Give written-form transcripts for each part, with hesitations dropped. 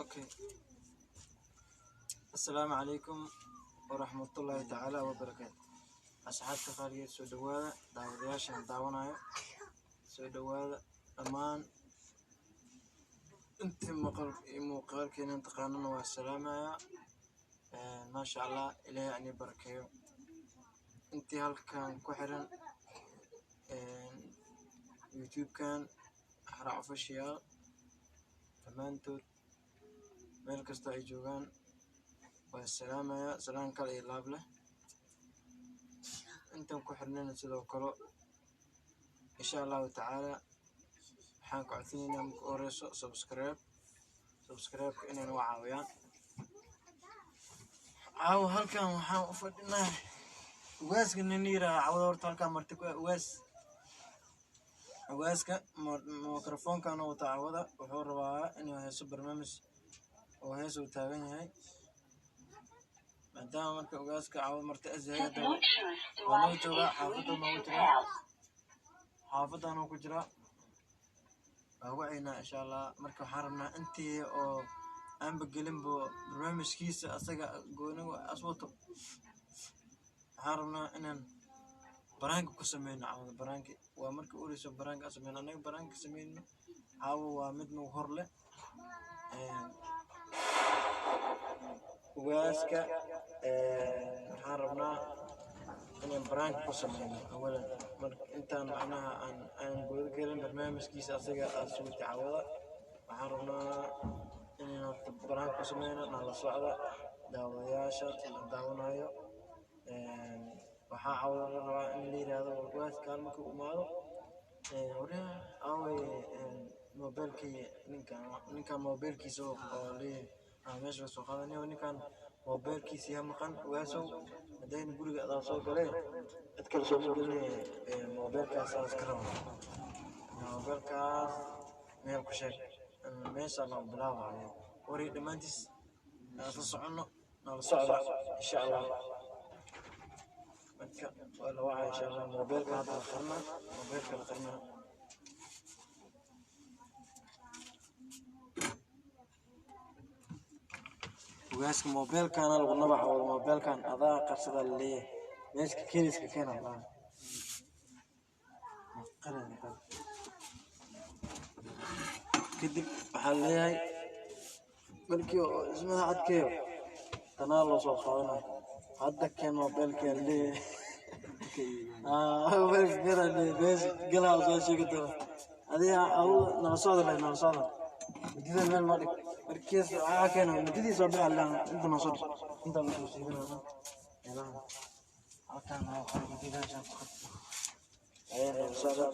Okay. Assalaamu calaykum waraxmatullaahi tacaala wabarakaatu. Asxaabta qaaligeed, soo dhawaada. Daawadayaashan daawanayo, soo dhawaada dhammaan. Intii maqal iyo muuqaalkeena taqaanana waa salaamayaa. Maasha Allah, Ilaahay ani barakeeyo. Intii halkan ku xiran YouTube-kan Harac Official, dhammaantood meel kasta ay joogaan waa salaamayaa, salaan kale iyo laab leh. Intaan ku xirnayna sidoo kale, insha Allahu tacaala, waxaan ka codsanaynaa marka u horeyso subscribe, subscribe-ka inay nagu caawiyaan. Caawa halkan waxaan u fadhinaa ugaaska nin yiraahdo cawada. Horta halkan marti ku ah ugaas. Ugaaska microphone-kan wata. Cawada wuxuu rabaa inuu heeso, barnaamij oo hees uu taagan yahay, maadaama marka ugaaska cawada marti as yahay. Hadda waa noo joogaa, xaafadda noogu jiraa, xaafaddaanuu ku jiraa. Waa wacaynaa insha Allah. Marka waxaan rabnaa intii oo aanba gelinbo barnaamijkiisa asaga gooniga as wato, waxaan rabnaa inaan prank-ka ku sameyno cawada. Prank-ki waa marka u horeyso prank-ka aan sameyno. Annaga prank-ka sameyno caawa waa mid nagu hor leh. Ugaaska waxaan rabnaa inaan prank-ka ku sameyno awalan. Marka intaan macnaha aan guda gelin barnaamijkiisa asaga as wata cawada, waxaan rabnaa inaan horta prank-ka ku sameyno. Nala socda, daawadayaasha la daawanayo. Waxaa cawada la rabaa in la yiraahdo ugaaska markuu imaado, waryaa, aaway mobilkii ninkan? Ninkan mobilkiisa oo leeyahay aan meesha kasoo qaadanayo. Ninkan mobilkiisa yaa maqan. Ugaasow, haddayna guriga adaa soo galeen, cid kale soo gelinaya, mobilkaas aan iska rabaa, mobilkaas meel ku sheeg. Meesha loo bilaabayo wari dhammaantiis aan isla soconno. Nala socda insha Allah. Marka waa la wacaya insha Allah. Mobilka hadda la qarnaa, mobilka la qarnaa. Ugaaska mobilkana lagu nabax wado. Mobilkan adaa qarsada laleeyahay, meeshka keliska keena laa qalin. Kadib waxaa leeyahay markii oo ismada cadkeeyo tanaa loo soo qaadanayo. Hadda keen mobilka leeyahay, mobilka keena leeyahay, meesha galaa soo sheegi doona. Adiga awu nala socda leh, nala socda. Midida meel noo dhig. Markiis waxaa keena mididii soo bixi lahaa. Inta noo soo dhig, inta noo soo siibanayna meelaha halkaan noo qor midida shan ku qad. Ee nala socda.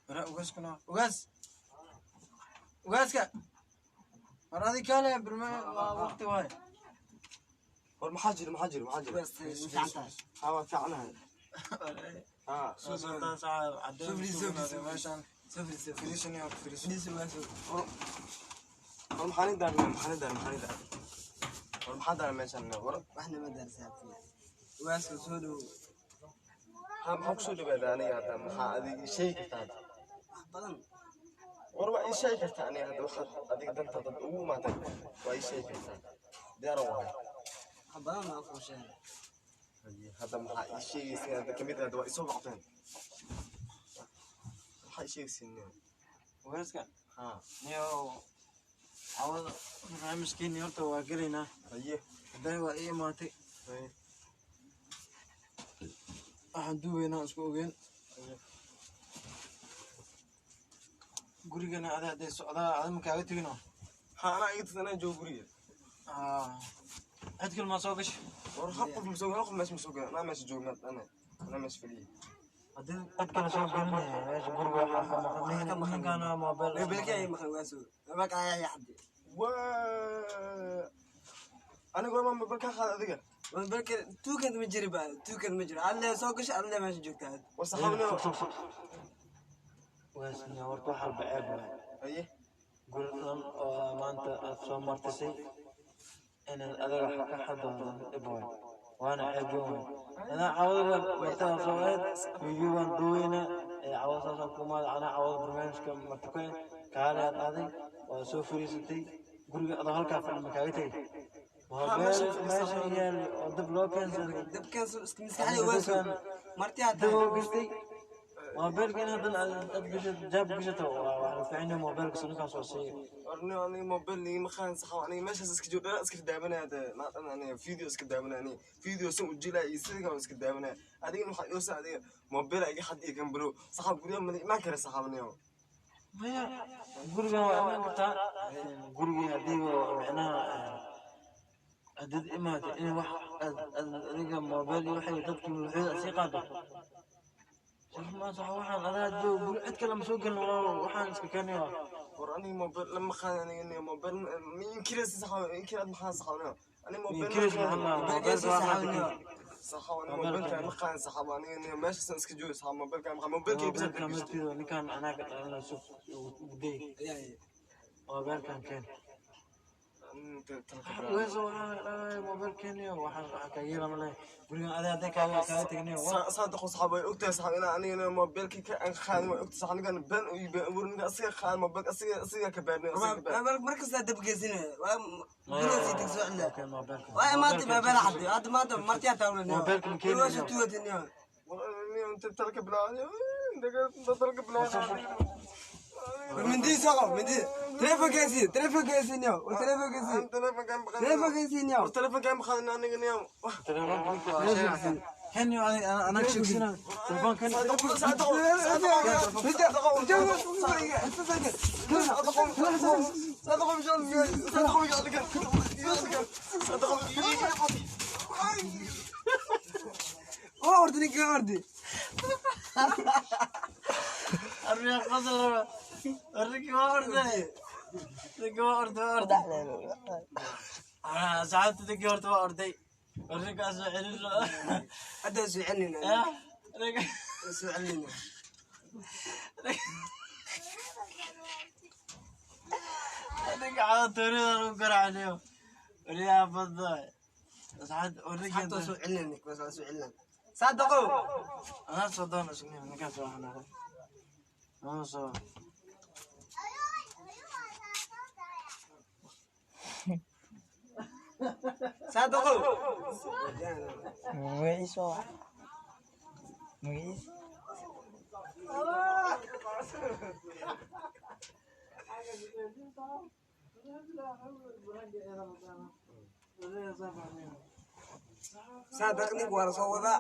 Wara ugaaskuna, ugaas, ugaaska, war adi kaale birma waa waqti waaye. War maxaa jira? Maxaa jira? Maxaa jira? Haa, waa fiicanahay haa. Meeshaan firiisan iyo firiisan. War maxaan i daarnaa? Maxaan i daar? Maxaan i daar? War maxaa daaray meeshan? War waxna ma daarsaabtiya. Ugaaska soo dhow. Haa, maxaa kusoo dhawaada aniga hadda? Maxaa adiga ii sheegi kartaa hadda? Wax badan. War waa ii sheegi kartaa aniga hadda. Waxaad adiga danta dad ugu imaatay waa ii sheegi kartaa, diyaaran wahay. Wax badan baan kuu sheegay. Haye, hadda maxaa ii sheegaysin hadda kamid ah? Hadda waa isoo baqteen, maxaa ii sheegaysin? Ugaaska. Haa. Niyo cawada barnaamijkeeni horta waa gelaynaa. Haye. Hadday waa ii imaatay. Haye. Waxaan duubaynaa isku ogeen. Haye. Gurigana ada hadday socdaa, ada ma kaaga tegino. Haa, anaa iga tagta, anaa joogo guriga. Cid kale maa soo gashay? War hal qof ma soo, hal qof meesha ma soo gelin. Anaa meesha joogo, anaa meesha fadhiya. Haddii cid kale soo gelinaya meesha guriga waxaa ka maqan ninkaana mobile. Mobilka ay maqan ugaasow, mobilka ayaa yaxdi. Waa aniga war ma mobil kaa qaada adiga? Mobilka tuukad ma jiri ba, tuukad ma jiro. Adle soo gashay, adle meesha joogtaa. War saxaabnimo. Ugaasna horta wax walba ceeb waay. Haye. Guri dhan oo maanta aad soo martisay inaad adiga wax ka xadoodan dhib waay, waana ceeb weyn waay. Anaa cawada martada soo aad video baan duubaynaa. Cawada saasaan ku imaaday anaa cawada barnaamijka martuke kaale aad aaday waa soo fariisatay guriga adoo halkaa fadhi ma kaaga tegay Ha, moobeel meesha fadhiisan. Meesha yaal oo dab loo keensaday. Dabkan maskaxda waaso marti aad Dab tahay. oo gastay moobeelka in haddana aad gashato jaab gashato waa wax la fiicinayo moobeelka ninkaan soo siiyo. War niyo aniga mobile igama qaadan saxaab, aniga meeshaas iska joog dhala iska daawanaya dee maatan aniga video iska daawanaya, aniga video san u jilaya iyo sidii kale iska daawanaya. Adigana waxaa ioo sa adiga mobile iga xad iyo kan bro saxaab guryaha mala imaan kara saxaab niyo. Maya, gurigan waa imaan kartaa gurigii haddii oo micnaha haddaad imaado in wax aad aad adiga moobeel iyo waxay dadkii waxooda sii qaado ma sax waxaan adaa joog guri cid kale ma soo gelin walaalo waxaan iska keenayaa. War aniga mobile lama qaadan aniga niyo mobile ma inkiraysa saxaab inkiraad maxaa saxaab niyo aniga mobile ma Inkirays qaadan. maxaa Mobeelkiisa moobeelka waa saxaab qaatay. Niyo. Saxaab aniga Mobeelka mobilka ma qaadan saxaab aniga niyo meeshaasaan iska joogi saxaab mobilka ma qaadan mobilka bisa moobeelka martido ninkaan anaa ka dhalana sug ugu day moobeelkan keen. Weeso waxaan dhahay moobeel keeniyo waxaan waxaan kaaga yeela ma lehe gurigan adaa hadday kaaga kaaga tegniyo waa saadaqo saxaab way ogtahay saxaab inaan aniga mobilkii ka aan qaadan way ogtahay saxaab ninkan been u been abuur ninka asiga qaadan mobilka asiga asiga ka beernay asiga ka beer. Markastaa dabgeysinaya waa guriga sii tag soo celiya. Keen moobeelka. Waa imaantay moobeel xaddi hadda maanta marti aad tahay niyo. Moobeelka ma keenayo. Waaso tuugatay niyo. War niyo inta talka bilaaway inta talka bilaaway. Mindi soo qabo mindi telefonkaasi telefonkaasi niyo telefonkaasi telefonkan ma qaadan. telefonkaasi niyo. War telefonkan ma qaadan aniga niyo. Keen anaa sheegsina telefoonkan. Saadaqo saadaqo saadaqo saadaqo saadaqo saadaqo. Waa ordi ninka ordi. Arriya qasal raba arrinkii waa orday ninkii waa orday waa orday asxaabta ninkii horta waa orday arrinkaas soo celin. Hadda soo celinayna. Soo celinayna. Ninka cawada toorida lagu garaacanayo waryaha badda asxaabta Asxaabta warrinka soo celinayna bas waa soo celinayna saadaqow. Anaa soo doona sugniyo ninkaas waa xanaaqay anaa soo Saadaqow. Magaciisa waa wax magaciisa. Saadaq ninka waa lasoo wadaa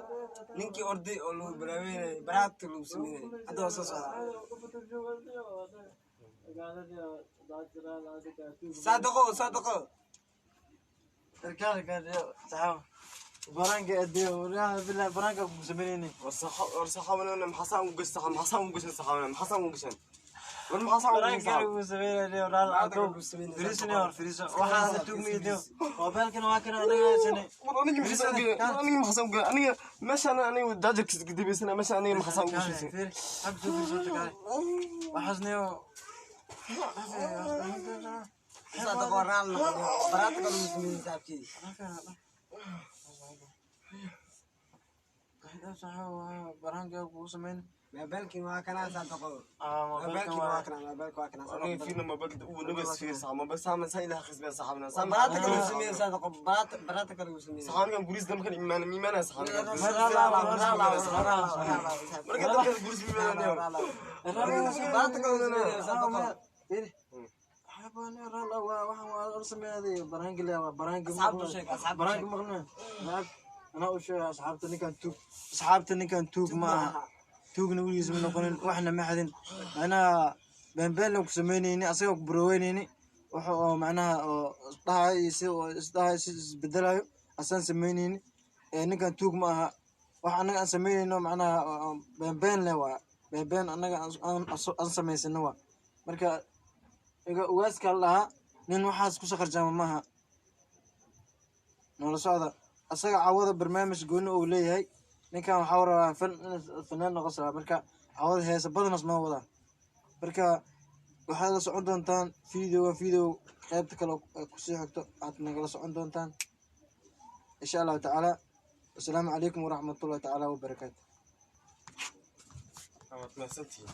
ninkii orday oo lagu baraaweynayay baraadka lagu sameynayay hadda waa soo socdaa saadaqow saadaqow. Baraanka adee waryaha bilahi baraanka ku sameynayni. War saxaab niyo maxaa ugu gashan saxaab maxaa ugu gashan saxaab maxaa ugu gashan war maxaa ugu gashan baraanka saxaab ku sameynayni walaal adow firiisni war firiiso waxaan tugmiyay moobeelkana waa kana anaga haysanay. War aniga maxaa ugu gashan aniga maxaa ugu gashan aniga meeshaan aniga daajarkiisa gadibaysana meeshaan aniga maxaa ugu gashan. Xag soo firiiso tagay waxaasniyo. Saadaqow raal noqdo baraadka lagu sameynayay saaxiibkii. Baraanka kugu sameyn. Moobeelkiin waa kanaa saadaqow. Moobeelkan moobeelkiin waa waa kanaa moobeelka waa kanaa. Aniga fiirna mobilka uu nabas fiir saxaab mobil saaman saa ilaha khasbeen saxaabna saaman. Baraadka lagu sameeyay saadaqow baraadka lagu sameeyay. Saxaab ninkan guriis damkan iimaan iimaana saxaab marka dadka guriis iimaanaya. Baraadka lagu sameeyay saadaqow. Asxaabta u sheeg, asxaabta u sheeg. Anaa u sheegay asxaabta ninkan tuug asxaabta ninkan tuug ma aha tuugna weligiis ma noqonin waxna ma xadin macnaha beenbeenna ku samaynayni asaga ku buroweynayni waxa oo macnaha oo isdhahayo iyo si oo isdhahayo si isbedelayo asaan samaynayni ee ninkan tuug ma aha wax annaga aan samaynayno macnaha oo beenbeen leh waa beenbeen annaga aan samaysano waa marka iga ugaaska la dhahaa nin waxaas ku sakharjaama maaha noola socda asaga cawada barnaamij gooni uu leeyahay ninkan waxaa rabaa fan fanaan noqon rabaa marka cawada heesa badanas noo wadaa marka waxaad la socon doontaan videoga video qaybta kale oo kusii xigto aad nagala socon doontaan insha allahu tacaala. Wasalaamu calaykum waraxmatullahi tacaala wabarakaatu. Waad mahadsantihiin.